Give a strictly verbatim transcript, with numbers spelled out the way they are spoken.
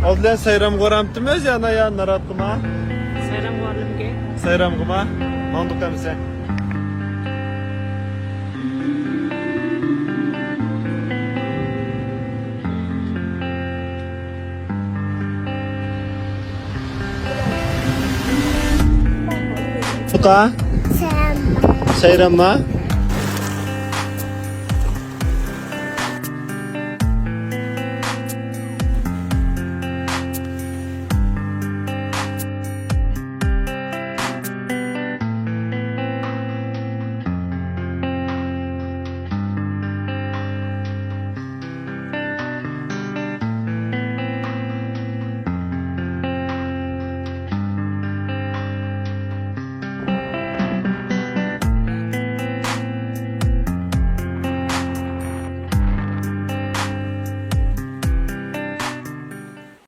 ئالدى بىلەن سايرامغا بارامتىمىز يا، يا ناراتقىما؟ سايرامغا بارلىمىكى؟ سايرامغىما؟ ماڭدۇق ئەمىسە. تۇقا؟ سايرامما. سايرامما؟